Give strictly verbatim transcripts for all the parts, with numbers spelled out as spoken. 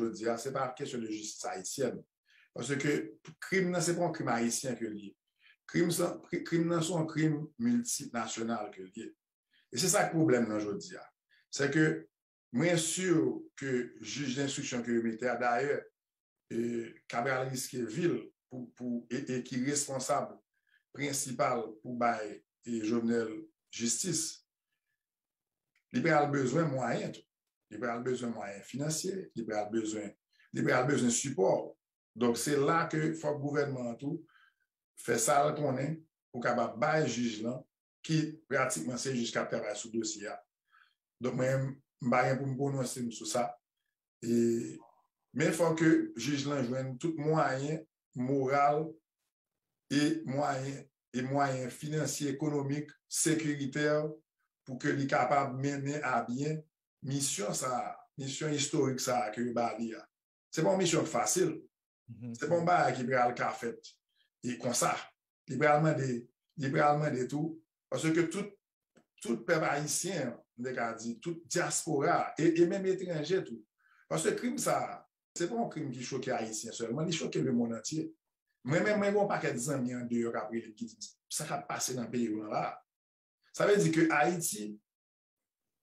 jodi a, se pa kesyon de jistis ayisyèn. Paske krim nan, se pa yon krim ayisyen ke l ye. Krim, sa- kri- krim nan, se yon krim miltinasyonal ke l ye. E se sa k pwoblèm nan jodi a. Se ke mwen si ke jij denstriksyon ke yo mete a, dayè, e, Cabral riske vi l pou, pou, e, e ki responsab prensipal pou bay e, Jovenel jistis, li pral bezwen mwayen tou. Li pral bezwen mwayen finansye, li pral bezwen, li pral bezwen sipò. Donk, se la ke fòk gouvènman an tou fè sa l konnen pou kapab bay jij lan, ki pratikman se jij k ap travay sou dosye a. Donk, mwen, m pa gen pou m pwononse m sou sa. E, men fòk jij lan jwenn tout mwayen moral e mwayen, e mwayen finansye, ekonomik, sekiritè pou ke li kapab mennen a byen misyon sa a, misyon istorik sa a ke yo ba li a. Se pa yon misyon ki fasil. Se pa yon bagay ki pral ka fèt e konsa. Li pral mande, li pral mande tou, paske tout, tout pèp ayisyen, m te ka di, tout dyaspora, e, e menm etranje tou. Paske krim sa a, se pa yon krim ki choke Ayisyen sèlman, li choke lemonn antye. Mwen menm, mwen gen yon pakèt zanmi andeyò k ap rele m ki di m, "Sa k ap pase nan peyi w lan la?" Sa vle di ke Ayiti,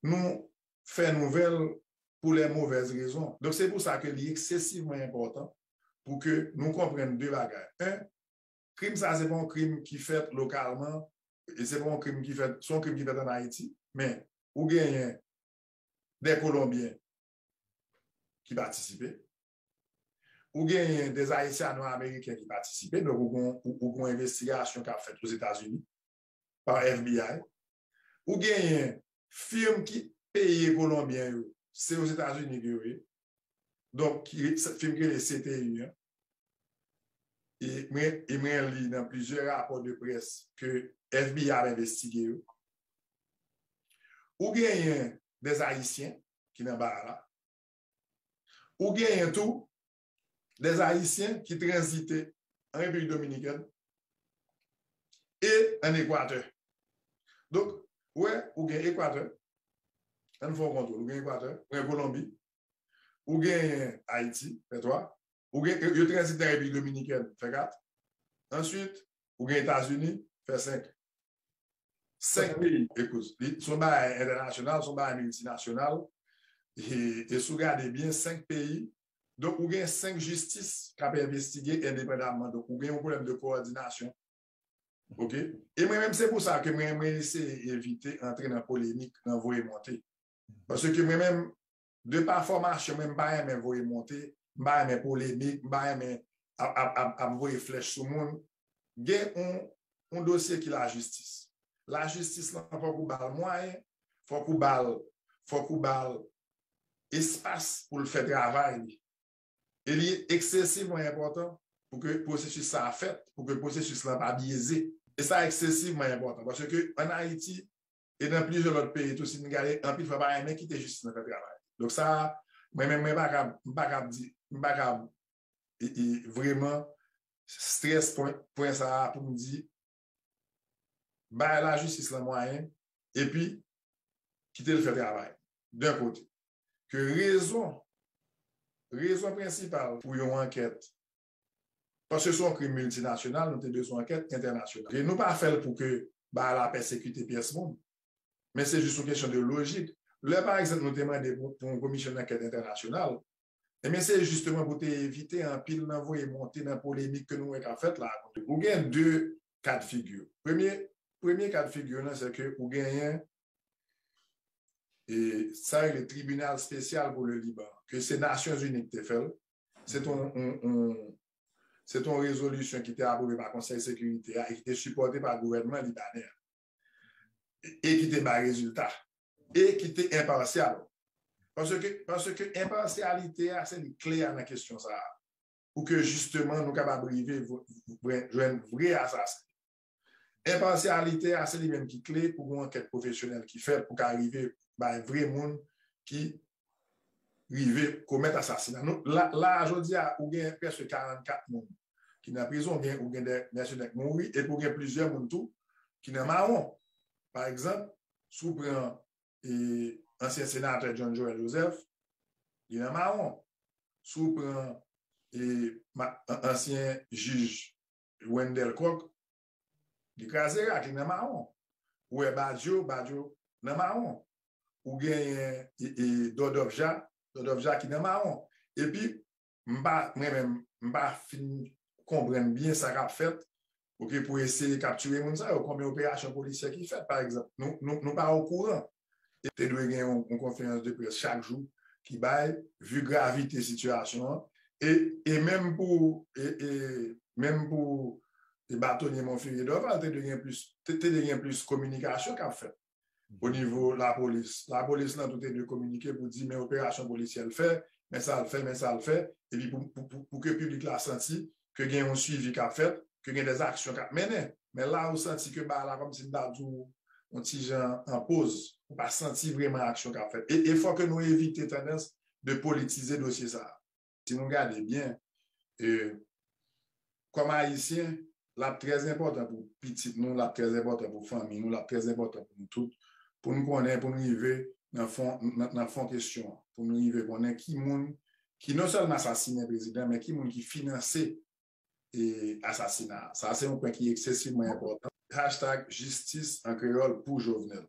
nou fè nouvèl pou lè movèz rezon. Donk, se pou sa ke li eksesivman enpòtan pou ke nou konprann de bagay. En, krim sa, se pa yon krim ki fèt lokalman, e se pa yon krim ki fèt, se yon krim ki fèt ann Ayiti, men ou genyen de Kolonbyen ki patisipe, ou genyen de Ayisyano-Ameriken ki patisipe, donk ou gen, ou, ou gen yon envestigasyon k ap fèt Ozetazini pa F B I. Ou genyen fim ki peye Kolonbyen yo, se Ozetazini ke yo ye. Donk, ki, fim ki rele C T U an. E mwen, e mwen li nan plizyè rapò de près ke F B I ap envestige yo. Ou genyen de Ayisyen ki nan bagay la. Ou genyen tou de Ayisyen ki tranzite an Repiblik Dominikèn e an Ekwatè. Donk, ou wè, ou gen Ekwatè, ann fè yon kontwòl, ou gen Ekwatè, ou gen Kolonbi, ou genyen Ayiti, fè twa, ou gen, yo tranzite nan Repiblik Dominikèn, fè kat, answit, ou gen Etazini, fè senk. Senk peyi, ekout, li, se yon bagay entènasyonal, se yon bagay miltinasyonal, e, e si w gade byen, senk peyi, donk ou gen senk jistis k ap envestige endepandamman, donk ou gen yon pwoblèm de kowòdinasyon. Oke? E mwen menm, se pou sa ke mwen, mwen eseye evite antre nan polemik, nan voye monte. Paske mwen menm, de pa fòmasyon mwen, m pa renmen voye monte, m pa renmen polemik, m pa renmen ap, ap, ap, ap voye flèch sou moun. Gen yon, yon dosye ki lajistis. Lajistis lan, fòk ou ba l mwayen, fòk ou ba l, fòk ou ba l espas pou l fè travay li. E li eksesivman enpòtan pou ke pwosesis sa a fèt, pou ke pwosesis lan pa byeze. E sa eksesivman enpòtan, paske ann Ayiti, e nan plizyè lòt peyi tou, si n gade, anpil fwa pa renmen kite jistis lan fè travay. Donk sa, mwen menm, mwen pa kab, m pa kab di, m pa kab, e, e, vrèman strès pwen, pwen sa a pou m di, bay lajistis lan mwayen, epi kite l fè travay. D'un kote. Ke rezon, rezon prensipal pou yon ankèt, paske se yon krim miltinasyonal, nou te bezwen ankèt entènasyonal. E nou pa fè l pou ke bagay la pèsekite pyès moun. Men se jis yon kesyon de lojik. Lè, pa egzanp, nou te mande pou, pou yon komisyon dankèt entènasyonal, ebyen, se jisteman pou te evite anpil nan voye monte nan polemik ke nou wè k ap fèt la. Ou gen de ka de figi. Premye, premye ka de figi lan, se ke ou genyen, e, sa yo rele Tribinal Espesyal pou le Liban, ke se Nasyonzini ki te fè l. Se t on, on, on, se t on rezolisyon ki te apwouve pa Konsèy Sekirite a e ki te sipòte pa gouvènman libanè a. E, e ki te bay rezilta. E ki te enpasyal. Paske, paske enpasyalite a, se li kle a nan kesyon sa a. Pou ke jisteman nou kapab rive v-, v-, jwenn vre asasen. Enpasyalite a, se li menm ki kle pou gen yon ankèt pwofesyonèl ki fèt pou ka rive bay vre moun ki rive komèt asasina. Nou, la, la, jodi a, ou gen prèske karannkat moun ki nan prizon, ou gen, ou gen de mèsenè k mouri, epi ou gen plizyè moun tou ki nan mawon. Pa egzanp, si w pran, e, ansyen senatè John Joël Joseph, li nan mawon. si w pran e, ma- an- ansyen jij Wendell Coq, li kraze rak, li nan mawon. Ou wè Badio, Badio nan mawon. Ou genyen e, e, Dodovja, Dodovja ki nan mawon. Epi, m pa, mwen menm, m pa fin konprann byen sa k ap fèt. Oke, pou eseye kaptire moun sa yo, konbyen operasyon polisyè ki fèt, pa egzanp. Nou, nou, nou pa okouran. E te dwe gen yon, yon konferans de près chak jou ki bay, vi gravite sitiyasyon an. E, e menm pou, e, e, menm pou e batonye Monferrier Dorval, te dwe gen plis, te, te dwe gen plis kominikasyon k ap fèt. O nivo lapolis. Lapolis lan tou te dwe kominike pou di men operasyon polisyè l fè, men sa l fè, men sa l fè, epi pou, pou, pou, pou ke piblik la santi ke gen yon swivi k ap fèt, ke gen de aksyon k ap mennen. Men la ou santi ke bagay la kòmsi m ta di w yon ti jan an poz, ou pa santi vrèman aksyon k ap fèt. E, e fò ke nou evite tandans de politize dosye sa a. Si nou gade byen, e, kòm Ayisyen, l ap trè enpòtan pou pitit nou, l ap trè enpòtan pou fanmi nou, l ap trè enpòtan pou nou tout, pou nou konnen, pou nou rive nan fon, nan, nan fon kesyon an, pou nou rive konnen ki moun ki non sèlman asasinen prezidan, men ki moun ki finanse e, asasina. Sa se yon pwen ki eksesivman enpòtan. Hashtag jistis an kreyòl pou Jovenel.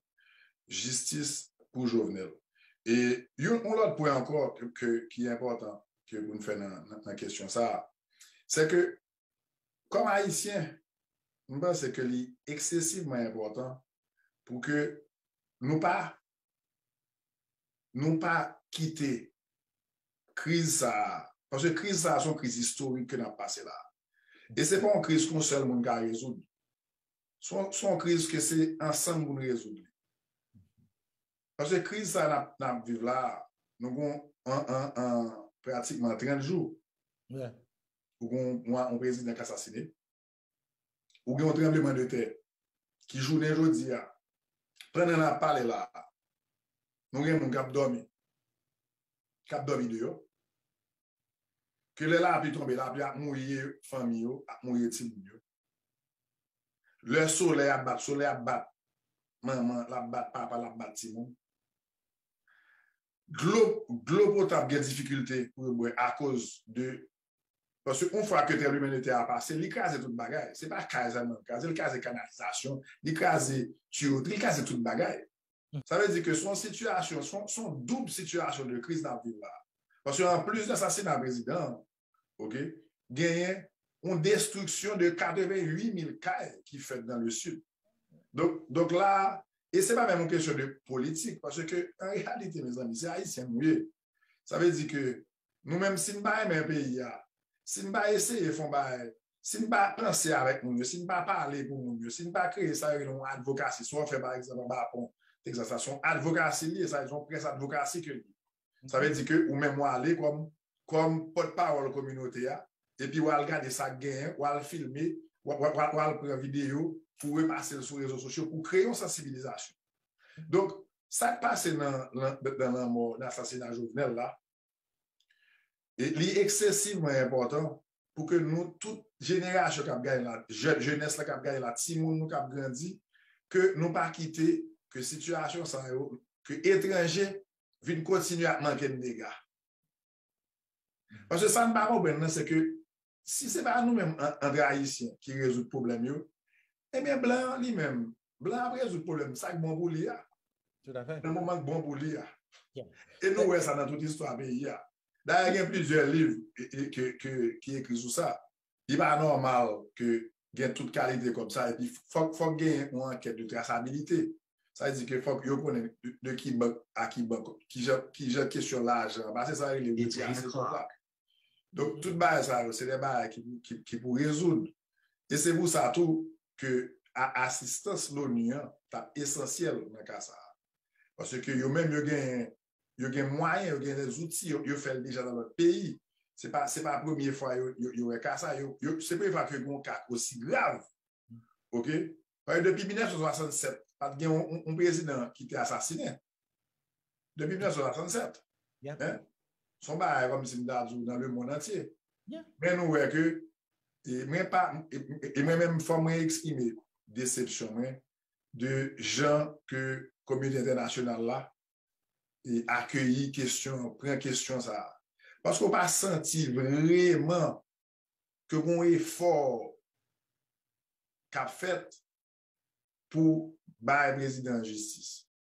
Jistis pou Jovenel. E yon, yon lòt pwen ankò ke, ke, ki enpòtan ke pou n fè nan, nan, nan kesyon sa a, se ke kòm Ayisyen, m panse ke li eksesivman enpòtan pou ke nou pa, nou pa kite kriz sa a, paske kriz sa a se yon kriz istorik ke n ap pase la. E se pa yon kriz ke yon sèl moun ka rezoud. Se yon, se yon kriz ke se ansanm pou n rezoud li. Paske kriz sa a n ap, n ap viv la a, nou gen an, an, an pratikman trant jou. Ou gen yon, yon prezidan k asasine. Ou gen yon tranblemanntè ki jounen jodi a, pandan n ap pale la a, nou gen moun k ap dòmi, k ap dòmi deyò. Ke lè lapli tonbe, lapli ap mouye fanmi yo, ap mouye timoun yo. Lè solèy ap bat, solèy ap bat manman, l ap bat papa, l ap bat timoun. Dlo, dlo potab gen difikilte pou yo bwè akoz de, paske yon fwa ke tranblemanntè a pase, li kraze tout bagay. Se pa kay sèlman li kraze, li kraze kanalizasyon, li kraze tiyote, li kraze tout bagay. Sa vle di ke se yon sitiyasyon, se yon, se yon doub sitiyasyon de kriz n ap viv la. Paske anplis de asasina prezidan an, oke, genyen yon destriksyon de katreventuit mil kay ki fèt dans le sud. Donk, donk la, e se pa menm yon kesyon de politik, paske an reyalite, mezanmi, se Ayisyen nou ye. Sa vle di ke nou menm, si n pa renmen peyi a, si n pa eseye fè yon bagay, si n pa panse avèk moun yo, si n pa pale pou moun yo, si n pa kreye sa yo rele yon advokasi, sa w fè, pa egzanp, anba pon, Texas la, se yon advokasi li ye, sa, se yon près advokasi ke li ye. Sa vle di ke ou menm w ale kòm, kòm pòtpawòl kominote a, epi w al gade sa k genyen, w al filme, w, w, w, w al pran videyo pou repase l sou rezo sosyo, pou kreye yon sansibilizasyon. Donk, sa k pase nan, nan, nan lanmò, nan asasina Jovenel la, e li eksesivman enpòtan pou ke nou tout jenerasyon k ap gade la, jè-, jenès la k ap gade la, timoun nou k ap grandi, ke nou pa kite ke sitiyasyon sa yo, ke etranje vin kontinye ap manke n dega. Paske sa n pa konprann nan, se ke si se pa nou menm an-, antre Ayisyen ki rezoud pwoblèm yo, ebyen blan an li menm, blan ap rezoud pwoblèm sa k bon pou li a. Nan moman k bon pou li a. E nou wè sa nan tout istwa peyi a. Dayè, gen plizyè liv e, e, ke, ke, ki ekri sou sa. Li pa nòmal ke gen tout kalite kòb sa, epi fòk, fòk genyen yon ankèt de trasabilite. Sa vle di ke fòk yo konnen de, de ki bank a ki bank, ki jan, ki jan kesyon lajan an pase, sa rele retrase kòb la. Donk, tout bagay sa yo, se de bagay ki, ki, ki pou rezoud. E se pou sa tou ke a, asistans l'ONU an t ap esansyèl nan ka sa a. Paske yo menm, yo gen, yo gen mwayen, yo gen lè zouti, yo, yo fè l deja nan lòt peyi. Se pa, se pa premye fwa yo, yo, yo wè ka sa. Yo, yo, se premye fwa ke yo gen yon ka osi grav. Oke? Paske depi mil nèf san swasannsèt, pa t gen yon, yon, yon prezidan ki te asasinen. Depi mil nèf san swasannsèt. Hein? Se yon bagay kòmsi m ta di w nan lemonn antye. Men nou wè ke, e mwen pa, e, e mwen menm fò mwen eksprime desepsyon mwen de jan ke kominote entènasyonal la e akeyi kesyon, pran kesyon sa a. Paske w pa santi vreman ke gon efò k ap fèt pou bay prezidan an jistis.